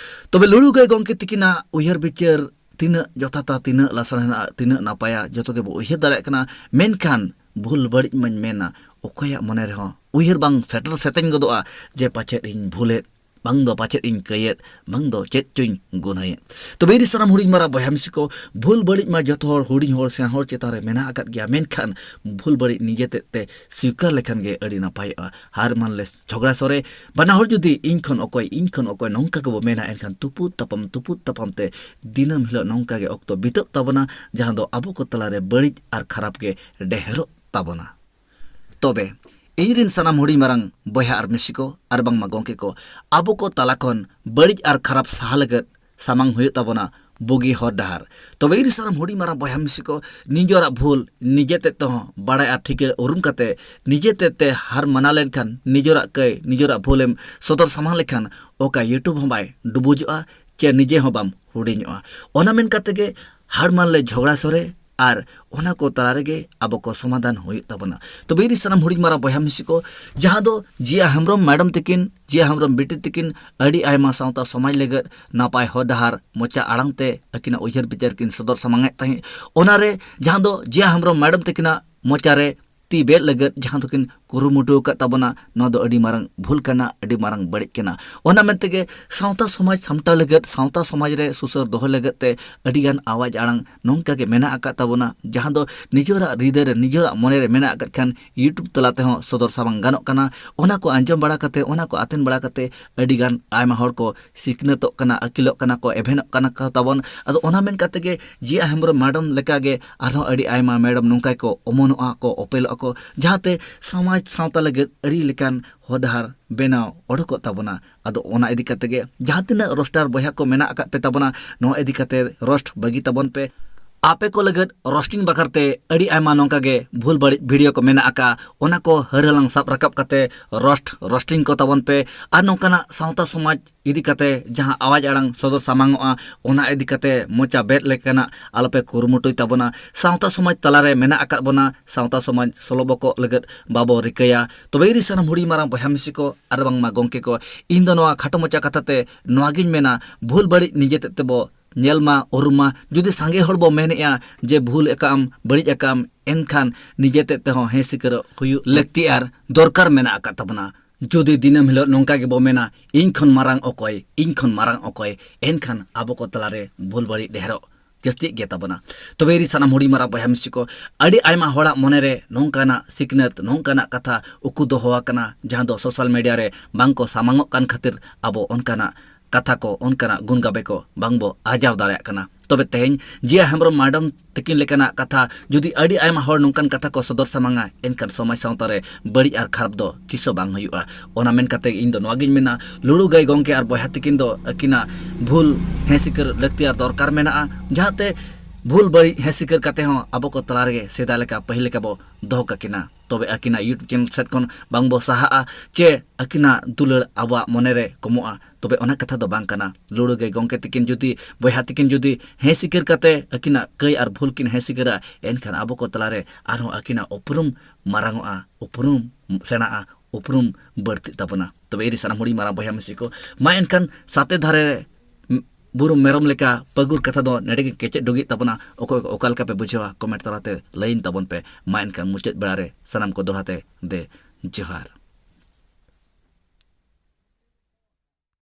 ᱛᱚᱵᱮ ᱞᱩᱲᱩ ᱜᱟᱹᱭ ᱜᱚᱢᱠᱮ ᱛᱤᱠᱤᱱᱟᱜ ᱩᱭᱦᱟᱹᱨ ᱵᱤᱪᱟᱹᱨ ᱛᱤᱱᱟᱹᱜ ᱡᱚᱛᱷᱟᱛᱟ, ᱛᱤᱱᱟᱹᱜ ᱞᱟᱥᱟᱲ ᱦᱮᱱᱟᱜᱼᱟ, ᱛᱤᱱᱟᱹᱜ ᱱᱟᱯᱟᱭᱟ, ᱡᱚᱛᱚ ᱜᱮᱵᱚ ᱩᱭᱦᱟᱹᱨ ᱫᱟᱲᱮᱭᱟᱜ ᱠᱟᱱᱟ᱾ ᱢᱮᱱᱠᱷᱟᱱ ᱵᱷᱩᱞ ᱵᱟᱹᱲᱤᱡ ᱢᱟᱧ ᱢᱮᱱᱟ, ᱚᱠᱚᱭᱟᱜ ᱢᱚᱱᱮ ᱨᱮᱦᱚᱸ ᱩᱭᱦᱟᱹᱨ ᱵᱟᱝ ᱥᱮᱴᱮᱨ ᱥᱮᱛᱮᱧ ᱜᱚᱫᱚᱜᱼᱟ ᱡᱮ ᱯᱟᱪᱮᱫ ᱤᱧ ᱵᱷᱩᱞᱮᱫ, ᱵᱟᱝ ᱫᱚ ᱯᱟᱪᱮᱫ ᱤᱧ ᱠᱟᱹᱭᱮᱫ, ᱵᱟᱝ ᱫᱚ ᱪᱮᱫ ᱪᱚᱧ ᱜᱩᱱᱟᱹᱭᱮᱫ᱾ ᱛᱚᱵᱮ ᱤᱧ ᱨᱤᱱ ᱥᱟᱱᱟᱢ ᱦᱩᱰᱤᱧ ᱢᱟᱨᱟᱝ ᱵᱚᱭᱦᱟ ᱢᱤᱥᱤ ᱠᱚ, ᱵᱷᱩᱞ ᱵᱟᱹᱲᱤᱡ ᱢᱟ ᱡᱚᱛᱚ ᱦᱚᱲ, ᱦᱩᱰᱤᱧ ᱦᱚᱲ, ᱥᱮᱬᱟ ᱦᱚᱲ ᱪᱮᱛᱟᱱ ᱨᱮ ᱢᱮᱱᱟᱜ ᱟᱠᱟᱫ ᱜᱮᱭᱟ, ᱢᱮᱱᱠᱷᱟᱱ ᱵᱷᱩᱞ ᱵᱟᱹᱲᱤᱡ ᱱᱤᱡᱮ ᱛᱮᱫ ᱛᱮ ᱥᱣᱤᱠᱟᱨ ᱞᱮᱠᱷᱟᱱ ᱜᱮ ᱟᱹᱰᱤ ᱱᱟᱯᱟᱭᱚᱜᱼᱟ᱾ ᱦᱟᱨ ᱢᱟᱱᱞᱮ ᱡᱷᱚᱜᱽᱲᱟ ᱥᱚᱨᱮ, ᱵᱟᱱᱟ ᱦᱚᱲ ᱡᱩᱫᱤ ᱤᱧ ᱠᱷᱚᱱ ᱚᱠᱚᱭ, ᱤᱧ ᱠᱷᱚᱱ ᱚᱠᱚᱭ ᱱᱚᱝᱠᱟ ᱜᱮᱵᱚ ᱢᱮᱱᱟ, ᱮᱱᱠᱷᱟᱱ ᱛᱩᱯᱩᱫ ᱛᱟᱯᱟᱢ, ᱛᱩᱯᱩᱫ ᱛᱟᱯᱟᱢ ᱛᱮ ᱫᱤᱱᱟᱹᱢ ᱦᱤᱞᱳᱜ ᱱᱚᱝᱠᱟ ᱜᱮ ᱚᱠᱛᱚ ᱵᱤᱛᱟᱹᱜ ᱛᱟᱵᱚᱱᱟ, ᱡᱟᱦᱟᱸ ᱫᱚ ᱟᱵᱚ ᱠᱚ ᱛᱟᱞᱟᱨᱮ ᱵᱟᱹᱲᱤᱡ ᱟᱨ ᱠᱷᱟᱨᱟᱯ ᱜᱮ ᱰᱷᱮᱨᱚᱜ ᱛᱟᱵᱚᱱᱟ᱾ ᱛᱚᱵᱮ ᱤᱧ ᱨᱤᱱ ᱥᱟᱱᱟᱢ ᱦᱩᱰᱤᱧ ᱢᱟᱨᱟᱝ ᱵᱚᱭᱦᱟ ᱟᱨ ᱢᱤᱥᱤ ᱠᱚ ᱟᱨ ᱵᱟᱝᱢᱟ ᱜᱚᱢᱠᱮ ᱠᱚ, ᱟᱵᱚ ᱠᱚ ᱛᱟᱞᱟ ᱠᱷᱚᱱ ᱵᱟᱹᱲᱤᱡ ᱟᱨ ᱠᱷᱟᱨᱟᱯ ᱥᱟᱦᱟ ᱞᱟᱹᱜᱤᱫ ᱥᱟᱢᱟᱝ ᱦᱩᱭᱩᱜ ᱛᱟᱵᱚᱱᱟ ᱵᱩᱜᱤ ᱦᱚᱨ ᱰᱟᱦᱟᱨ᱾ ᱛᱚᱵᱮ ᱤᱧ ᱨᱤᱱ ᱥᱟᱱᱟᱢ ᱦᱩᱰᱤᱧ ᱢᱟᱨᱟᱝ ᱵᱚᱭᱦᱟ ᱢᱤᱥᱤ ᱠᱚ, ᱱᱤᱡᱚᱨᱟᱜ ᱵᱷᱩᱞ ᱱᱤᱡᱮ ᱛᱮᱫ ᱛᱮᱦᱚᱸ ᱵᱟᱲᱟᱭ ᱟᱨ ᱴᱷᱤᱠᱟᱹ ᱩᱨᱩᱢ ᱠᱟᱛᱮ ᱱᱤᱡᱮ ᱛᱮᱫ ᱛᱮ ᱦᱟᱨ ᱢᱟᱱᱟᱣ ᱞᱮᱱᱠᱷᱟᱱ, ᱱᱤᱡᱚᱨᱟᱜ ᱠᱟᱹᱭ, ᱱᱤᱡᱚᱨᱟᱜ ᱵᱷᱩᱞᱮᱢ ᱥᱚᱫᱚᱨ ᱥᱟᱢᱟᱝ ᱞᱮᱠᱷᱟᱱ ᱚᱠᱟ YouTube ᱦᱚᱸ ᱵᱟᱭ ᱰᱩᱵᱩᱡᱚᱜᱼᱟ ᱪᱮ ᱱᱤᱡᱮ ᱦᱚᱸ ᱵᱟᱢ ᱦᱩᱰᱤᱧᱚᱜᱼᱟ᱾ ᱚᱱᱟ ᱢᱮᱱ ᱠᱟᱛᱮ ᱜᱮ ᱦᱟᱲᱢᱟᱞ ᱞᱮ ᱡᱷᱚᱜᱽᱲᱟ ᱥᱚᱨᱮ ᱟᱨ ᱚᱱᱟ ᱠᱚ ᱛᱟᱞᱟ ᱨᱮᱜᱮ ᱟᱵᱚ ᱠᱚ ᱥᱚᱢᱟᱫᱷᱟᱱ ᱦᱩᱭᱩᱜ ᱛᱟᱵᱚᱱᱟ᱾ ᱛᱚᱵᱮ ᱤᱧ ᱥᱟᱱᱟᱢ ᱦᱩᱰᱤᱧ ᱢᱟᱨᱟᱝ ᱵᱚᱭᱦᱟ ᱢᱤᱥᱤ ᱠᱚ, ᱡᱟᱦᱟᱸ ᱫᱚ ᱡᱤᱭᱟ ᱦᱮᱢᱵᱨᱚᱢ ᱢᱮᱰᱟᱢ ᱛᱟᱹᱠᱤᱱ, ᱡᱤᱭᱟ ᱦᱮᱢᱵᱨᱚᱢ ᱵᱤᱴᱤ ᱛᱟᱹᱠᱤᱱ ᱟᱹᱰᱤ ᱟᱭᱢᱟ ᱥᱟᱶᱛᱟ ᱥᱚᱢᱟᱡᱽ ᱞᱟᱹᱜᱤᱫ ᱱᱟᱯᱟᱭ ᱦᱚᱨ ᱰᱟᱦᱟᱨ ᱢᱚᱪᱟ ᱟᱲᱟᱝ ᱛᱮ ᱟᱹᱠᱤᱱᱟᱜ ᱩᱭᱦᱟᱹᱨ ᱵᱤᱪᱟᱹᱨ ᱠᱤᱱ ᱥᱚᱫᱚᱨ ᱥᱟᱢᱟᱝ ᱮᱫ ᱛᱟᱦᱮᱸᱫ, ᱚᱱᱟᱨᱮ ᱡᱟᱦᱟᱸ ᱫᱚ ᱡᱤᱭᱟ ᱦᱮᱢᱵᱨᱚᱢ ᱢᱮᱰᱟᱢ ᱛᱟᱹᱠᱤᱱᱟᱜ ᱢᱚᱪᱟᱨᱮ ᱛᱤ ᱵᱮᱫ ᱞᱟᱹᱜᱤᱫ ᱡᱟᱦᱟᱸ ᱫᱚᱠᱤᱱ ᱠᱩᱨᱩᱢᱩᱴᱩ ᱟᱠᱟᱫ ᱛᱟᱵᱚᱱᱟ, ᱱᱚᱣᱟ ᱫᱚ ᱟᱹᱰᱤ ᱢᱟᱨᱟᱝ ᱵᱷᱩᱞ ᱠᱟᱱᱟ, ᱟᱹᱰᱤ ᱢᱟᱨᱟᱝ ᱵᱟᱹᱲᱤᱡ ᱠᱟᱱᱟ᱾ ᱚᱱᱟ ᱢᱮᱱᱛᱮᱜᱮ ᱥᱟᱶᱛᱟ ᱥᱚᱢᱟᱡᱽ ᱥᱟᱢᱴᱟᱣ ᱞᱟᱹᱜᱤᱫ, ᱥᱟᱶᱛᱟ ᱥᱚᱢᱟᱡᱽ ᱨᱮ ᱥᱩᱥᱟᱹᱨ ᱫᱚᱦᱚ ᱞᱟᱹᱜᱤᱫ ᱛᱮ ᱟᱹᱰᱤᱜᱟᱱ ᱟᱣᱟᱡᱽ ᱟᱲᱟᱝ ᱱᱚᱝᱠᱟ ᱜᱮ ᱢᱮᱱᱟᱜ ᱟᱠᱟᱫ ᱛᱟᱵᱚᱱᱟ, ᱡᱟᱦᱟᱸ ᱫᱚ ᱱᱤᱡᱮᱨᱟᱜ ᱦᱨᱤᱫᱟᱹᱭ ᱨᱮ, ᱱᱤᱡᱮᱨᱟᱜ ᱢᱚᱱᱮ ᱨᱮ ᱢᱮᱱᱟᱜ ᱟᱠᱟᱫ ᱠᱷᱟᱱ YouTube ᱛᱟᱞᱟ ᱛᱮᱦᱚᱸ ᱥᱚᱫᱚᱨ ᱥᱟᱢᱟᱝ ᱜᱟᱱᱚᱜ ᱠᱟᱱᱟ᱾ ᱚᱱᱟ ᱠᱚ ᱟᱸᱡᱚᱢ ᱵᱟᱲᱟ ᱠᱟᱛᱮ, ᱚᱱᱟ ᱠᱚ ᱟᱛᱮᱱ ᱵᱟᱲᱟ ᱠᱟᱛᱮ ᱟᱹᱰᱤᱜᱟᱱ ᱟᱭᱢᱟ ᱦᱚᱲ ᱠᱚ ᱥᱤᱠᱷᱱᱟᱹᱛᱚᱜ ᱠᱟᱱᱟ, ᱟᱹᱠᱤᱞᱚᱜ ᱠᱟᱱᱟ ᱠᱚ, ᱮᱵᱷᱮᱱᱚᱜ ᱠᱟᱱᱟ ᱠᱚ ᱛᱟᱵᱚᱱ᱾ ᱟᱫᱚ ᱚᱱᱟ ᱢᱮᱱ ᱠᱟᱛᱮ ᱜᱮ ᱡᱤᱭᱟ ᱦᱮᱢᱵᱨᱚᱢ ᱢᱮᱰᱟᱢ ᱞᱮᱠᱟᱜᱮ ᱟᱨᱦᱚᱸ ᱟᱹᱰᱤ ᱟᱭᱢᱟ ᱢᱮᱰᱟᱢ ᱱᱚᱝᱠᱟ ᱜᱮᱠᱚ ᱚᱢᱚᱱᱚᱜᱼᱟ ᱠᱚ, ᱚᱯᱮᱞᱚᱜᱼᱟ ᱠᱚ, ᱡᱟᱦᱟᱸᱛᱮ ᱥᱚᱢᱟᱡᱽ ᱥᱟᱶᱛᱟ ᱞᱟᱹᱜᱤᱫ ᱟᱹᱰᱤ ᱞᱮᱠᱟᱱ ᱦᱚᱨ ᱰᱟᱦᱟᱨ ᱵᱮᱱᱟᱣ ᱚᱰᱚᱠᱚᱜ ᱛᱟᱵᱚᱱᱟ᱾ ᱟᱫᱚ ᱚᱱᱟ ᱤᱫᱤ ᱠᱟᱛᱮ ᱜᱮ ᱡᱟᱦᱟᱸ ᱛᱤᱱᱟᱹᱜ ᱨᱳᱥᱴᱟᱨ ᱵᱚᱭᱦᱟ ᱠᱚ ᱢᱮᱱᱟᱜ ᱟᱠᱟᱫ ᱯᱮ ᱛᱟᱵᱚᱱᱟ, ᱱᱚᱣᱟ ᱤᱫᱤ ᱠᱟᱛᱮ ᱨᱳᱥᱴ ᱵᱟᱹᱜᱤ ᱛᱟᱵᱚᱱ ᱯᱮ᱾ ᱟᱯᱮ ᱠᱚ ᱞᱟᱹᱜᱤᱫ ᱨᱳᱥᱴᱤᱝ ᱵᱟᱠᱷᱨᱟ ᱛᱮ ᱟᱹᱰᱤ ᱟᱭᱢᱟ ᱱᱚᱝᱠᱟ ᱜᱮ ᱵᱷᱩᱞ ᱵᱟᱹᱲᱤᱡ ᱵᱷᱤᱰᱤᱭᱳ ᱠᱚ ᱢᱮᱱᱟᱜ ᱟᱠᱟᱫ, ᱚᱱᱟ ᱠᱚ ᱦᱟᱹᱨ ᱦᱟᱞᱟᱝ ᱥᱟᱵ ᱨᱟᱠᱟᱵ ᱠᱟᱛᱮ ᱨᱳᱥᱴ, ᱨᱳᱥᱴᱤᱝ ᱠᱚ ᱛᱟᱵᱚᱱ ᱯᱮ᱾ ᱟᱨ ᱱᱚᱝᱠᱟᱱᱟᱜ ᱥᱟᱶᱛᱟ ᱥᱚᱢᱟᱡᱽ ᱤᱫᱤ ᱠᱟᱛᱮ ᱡᱟᱦᱟᱸ ᱟᱣᱟᱡᱽ ᱟᱲᱟᱝ ᱥᱚᱫᱚᱨ ᱥᱟᱢᱟᱝᱚᱜᱼᱟ, ᱚᱱᱟ ᱤᱫᱤ ᱠᱟᱛᱮ ᱢᱚᱪᱟ ᱵᱮᱫ ᱞᱮᱠᱟᱱᱟᱜ ᱟᱞᱚᱯᱮ ᱠᱩᱨᱩᱢᱩᱴᱩᱭ ᱛᱟᱵᱚᱱᱟ᱾ ᱥᱟᱶᱛᱟ ᱥᱚᱢᱟᱡᱽ ᱛᱟᱞᱟᱨᱮ ᱢᱮᱱᱟᱜ ᱟᱠᱟᱫ ᱵᱚᱱᱟ, ᱥᱟᱶᱛᱟ ᱥᱚᱢᱟᱡᱽ ᱥᱚᱞᱚᱵᱚᱜ ᱞᱟᱹᱜᱤᱫ ᱵᱟᱵᱚ ᱨᱤᱠᱟᱹᱭᱟ᱾ ᱛᱚᱵᱮ ᱤᱧ ᱥᱟᱱᱟᱢ ᱦᱩᱰᱤᱧ ᱢᱟᱨᱟᱝ ᱵᱚᱭᱦᱟ ᱢᱤᱥᱤ ᱠᱚ ᱟᱨ ᱵᱟᱝᱢᱟ ᱜᱚᱢᱠᱮ ᱠᱚ, ᱤᱧ ᱫᱚ ᱱᱚᱣᱟ ᱠᱷᱟᱴᱚ ᱢᱚᱪᱟ ᱠᱟᱛᱷᱟ ᱛᱮ ᱱᱚᱣᱟ ᱜᱤᱧ ᱢᱮᱱᱟ, ᱵᱷᱩᱞ ᱵᱟᱹᱲᱤᱡ ᱱᱤᱡᱮ ᱛᱮᱫ ᱛᱮᱵᱚ ᱧᱮᱞ ᱢᱟ, ᱩᱨᱩᱢ ᱢᱟ᱾ ᱡᱩᱫᱤ ᱥᱟᱸᱜᱮ ᱦᱚᱲ ᱵᱚ ᱢᱮᱱᱮᱜᱼᱟ ᱡᱮ ᱵᱷᱩᱞ ᱟᱠᱟᱫ ᱟᱢ, ᱵᱟᱹᱲᱤᱡ ᱟᱠᱟᱫ ᱟᱢ, ᱮᱱᱠᱷᱟᱱ ᱱᱤᱡᱮ ᱛᱮᱫ ᱛᱮᱦᱚᱸ ᱦᱮᱸ ᱥᱤᱠᱟᱹᱨᱚᱜ ᱦᱩᱭᱩᱜ ᱞᱟᱹᱠᱛᱤ ᱟᱨ ᱫᱚᱨᱠᱟᱨ ᱢᱮᱱᱟᱜ ᱟᱠᱟᱫ ᱛᱟᱵᱚᱱᱟ᱾ ᱡᱩᱫᱤ ᱫᱤᱱᱟᱹᱢ ᱦᱤᱞᱳᱜ ᱱᱚᱝᱠᱟ ᱜᱮᱵᱚ ᱢᱮᱱᱟ, "ᱤᱧ ᱠᱷᱚᱱ ᱢᱟᱨᱟᱝ ᱚᱠᱚᱭ, ᱤᱧ ᱠᱷᱚᱱ ᱢᱟᱨᱟᱝ ᱚᱠᱚᱭ?" ᱮᱱᱠᱷᱟᱱ ᱟᱵᱚ ᱠᱚ ᱛᱟᱞᱟᱨᱮ ᱵᱷᱩᱞ ᱵᱟᱹᱲᱤᱡ ᱰᱷᱮᱨᱚᱜ ᱡᱟᱹᱥᱛᱤᱜ ᱜᱮ ᱛᱟᱵᱚᱱᱟ᱾ ᱛᱚᱵᱮ ᱤᱧ ᱥᱟᱱᱟᱢ ᱦᱩᱰᱤᱧ ᱢᱟᱨᱟᱝ ᱵᱚᱭᱦᱟ ᱢᱤᱥᱤ ᱠᱚ, ᱟᱹᱰᱤ ᱟᱭᱢᱟ ᱦᱚᱲᱟᱜ ᱢᱚᱱᱮᱨᱮ ᱱᱚᱝᱠᱟᱱᱟᱜ ᱥᱤᱠᱷᱱᱟᱹᱛ, ᱱᱚᱝᱠᱟᱱᱟᱜ ᱠᱟᱛᱷᱟ ᱩᱠᱩ ᱫᱚᱦᱚ ᱟᱠᱟᱱᱟ, ᱡᱟᱦᱟᱸ ᱫᱚ ᱥᱳᱥᱟᱞ ᱢᱤᱰᱤᱭᱟ ᱨᱮ ᱵᱟᱝ ᱠᱚ ᱥᱟᱢᱟᱝᱚᱜ ᱠᱟᱱ ᱠᱷᱟᱹᱛᱤᱨ ᱟᱵᱚ ᱚᱱᱠᱟᱱᱟᱜ ᱠᱟᱛᱷᱟ ᱠᱚ, ᱚᱱᱠᱟᱱᱟᱜ ᱜᱩᱱ ᱜᱟᱵᱮ ᱠᱚ ᱵᱟᱝ ᱵᱚ ᱟᱨᱡᱟᱣ ᱫᱟᱲᱮᱭᱟᱜ ᱠᱟᱱᱟ᱾ ᱛᱚᱵᱮ ᱛᱮᱦᱮᱧ ᱡᱤᱭᱟ ᱦᱮᱢᱵᱨᱚᱢ ᱢᱮᱰᱟᱢ ᱛᱟᱹᱠᱤᱱ ᱞᱮᱠᱟᱱᱟᱜ ᱠᱟᱛᱷᱟ ᱡᱩᱫᱤ ᱟᱹᱰᱤ ᱟᱭᱢᱟ ᱦᱚᱲ ᱱᱚᱝᱠᱟᱱ ᱠᱟᱛᱷᱟ ᱠᱚ ᱥᱚᱫᱚᱨ ᱥᱟᱢᱟᱝᱟ, ᱮᱱᱠᱷᱟᱱ ᱥᱚᱢᱟᱡᱽ ᱥᱟᱶᱛᱟ ᱨᱮ ᱵᱟᱹᱲᱤᱡ ᱟᱨ ᱠᱷᱟᱨᱟᱯ ᱫᱚ ᱛᱤᱥ ᱦᱚᱸ ᱵᱟᱝ ᱦᱩᱭᱩᱜᱼᱟ᱾ ᱚᱱᱟ ᱢᱮᱱ ᱠᱟᱛᱮ ᱤᱧ ᱫᱚ ᱱᱚᱣᱟ ᱜᱤᱧ ᱢᱮᱱᱟ, ᱞᱩᱲᱩ ᱜᱟᱹᱭ ᱜᱚᱢᱠᱮ ᱟᱨ ᱵᱚᱭᱦᱟ ᱛᱟᱹᱠᱤᱱ ᱫᱚ ᱟᱹᱠᱤᱱᱟᱜ ᱵᱷᱩᱞ ᱦᱮᱸ ᱥᱤᱠᱟᱹᱨ ᱞᱟᱹᱠᱛᱤ ᱟᱨ ᱫᱚᱨᱠᱟᱨ ᱢᱮᱱᱟᱜᱼᱟ, ᱡᱟᱦᱟᱸᱛᱮ ᱵᱷᱩᱞ ᱵᱟᱹᱲᱤᱡ ᱦᱮᱸ ᱥᱤᱠᱟᱹᱨ ᱠᱟᱛᱮ ᱦᱚᱸ ᱟᱵᱚ ᱠᱚ ᱛᱟᱞᱟ ᱨᱮᱜᱮ ᱥᱮᱫᱟᱭ ᱞᱮᱠᱟ ᱯᱟᱹᱦᱤᱞ ᱞᱮᱠᱟ ᱵᱚ ᱫᱚᱦᱚ ᱠᱟᱹᱠᱤᱱᱟ᱾ ᱛᱚᱵᱮ ᱟᱹᱠᱤᱱᱟᱜ YouTube ᱪᱮᱱᱮᱞ ᱥᱮᱫ ᱠᱷᱚᱱ ᱵᱟᱝ ᱵᱚ ᱥᱟᱦᱟᱜᱼᱟ, ᱪᱮ ᱟᱹᱠᱤᱱᱟᱜ ᱫᱩᱞᱟᱹᱲ ᱟᱵᱚᱣᱟᱜ ᱢᱚᱱᱮ ᱨᱮ ᱠᱚᱢᱚᱜᱼᱟ? ᱛᱚᱵᱮ ᱚᱱᱟ ᱠᱟᱛᱷᱟ ᱫᱚ ᱵᱟᱝ ᱠᱟᱱᱟ᱾ ᱞᱩᱲᱩ ᱜᱟᱹᱭ ᱜᱚᱢᱠᱮ ᱛᱤᱠᱤᱱ ᱡᱩᱫᱤ, ᱵᱚᱭᱦᱟ ᱛᱤᱠᱤᱱ ᱡᱩᱫᱤ ᱦᱮᱸ ᱥᱤᱠᱟᱹᱨ ᱠᱟᱛᱮ ᱟᱹᱠᱤᱱᱟᱜ ᱠᱟᱹᱭ ᱟᱨ ᱵᱷᱩᱞ ᱠᱤᱱ ᱦᱮᱸ ᱥᱤᱠᱟᱹᱨᱟ, ᱮᱱᱠᱷᱟᱱ ᱟᱵᱚ ᱠᱚ ᱛᱟᱞᱟᱨᱮ ᱟᱨᱦᱚᱸ ᱟᱹᱠᱤᱱᱟᱜ ᱩᱯᱨᱩᱢ ᱢᱟᱨᱟᱝᱚᱜᱼᱟ, ᱩᱯᱨᱩᱢ ᱥᱮᱬᱟᱜᱼᱟ, ᱩᱯᱨᱩᱢ ᱵᱟᱹᱲᱛᱤᱜ ᱛᱟᱵᱚᱱᱟ᱾ ᱛᱚᱵᱮ ᱤᱧ ᱥᱟᱱᱟᱢ ᱦᱩᱰᱤᱧ ᱢᱟᱨᱟᱝ ᱵᱚᱭᱦᱟ ᱢᱤᱥᱤ ᱠᱚ, ᱢᱟ ᱮᱱᱠᱷᱟᱱ ᱥᱟᱛᱮ ᱫᱷᱟᱨᱮ ᱨᱮ ᱵᱩᱨᱩ ᱢᱮᱨᱚᱢ ᱞᱮᱠᱟ ᱯᱟᱹᱜᱩᱨ ᱠᱟᱛᱷᱟ ᱫᱚ ᱱᱮᱰᱮ ᱜᱮ ᱠᱮᱪᱮᱫ ᱰᱩᱜᱤᱜ ᱛᱟᱵᱚᱱᱟ᱾ ᱚᱠᱚᱭ ᱚᱠᱟ ᱞᱮᱠᱟ ᱯᱮ ᱵᱩᱡᱷᱟᱹᱣᱟ, ᱠᱚᱢᱮᱱᱴ ᱛᱟᱞᱟᱛᱮ ᱞᱟᱹᱭᱟᱹᱧ ᱛᱟᱵᱚᱱ ᱯᱮ᱾ ᱢᱟ ᱮᱱᱠᱷᱟᱱ ᱢᱩᱪᱟᱹᱫ ᱵᱮᱲᱟ ᱨᱮ ᱥᱟᱱᱟᱢ ᱠᱚ ᱫᱚᱦᱲᱟ ᱛᱮ ᱫᱮ ᱡᱚᱦᱟᱨ᱾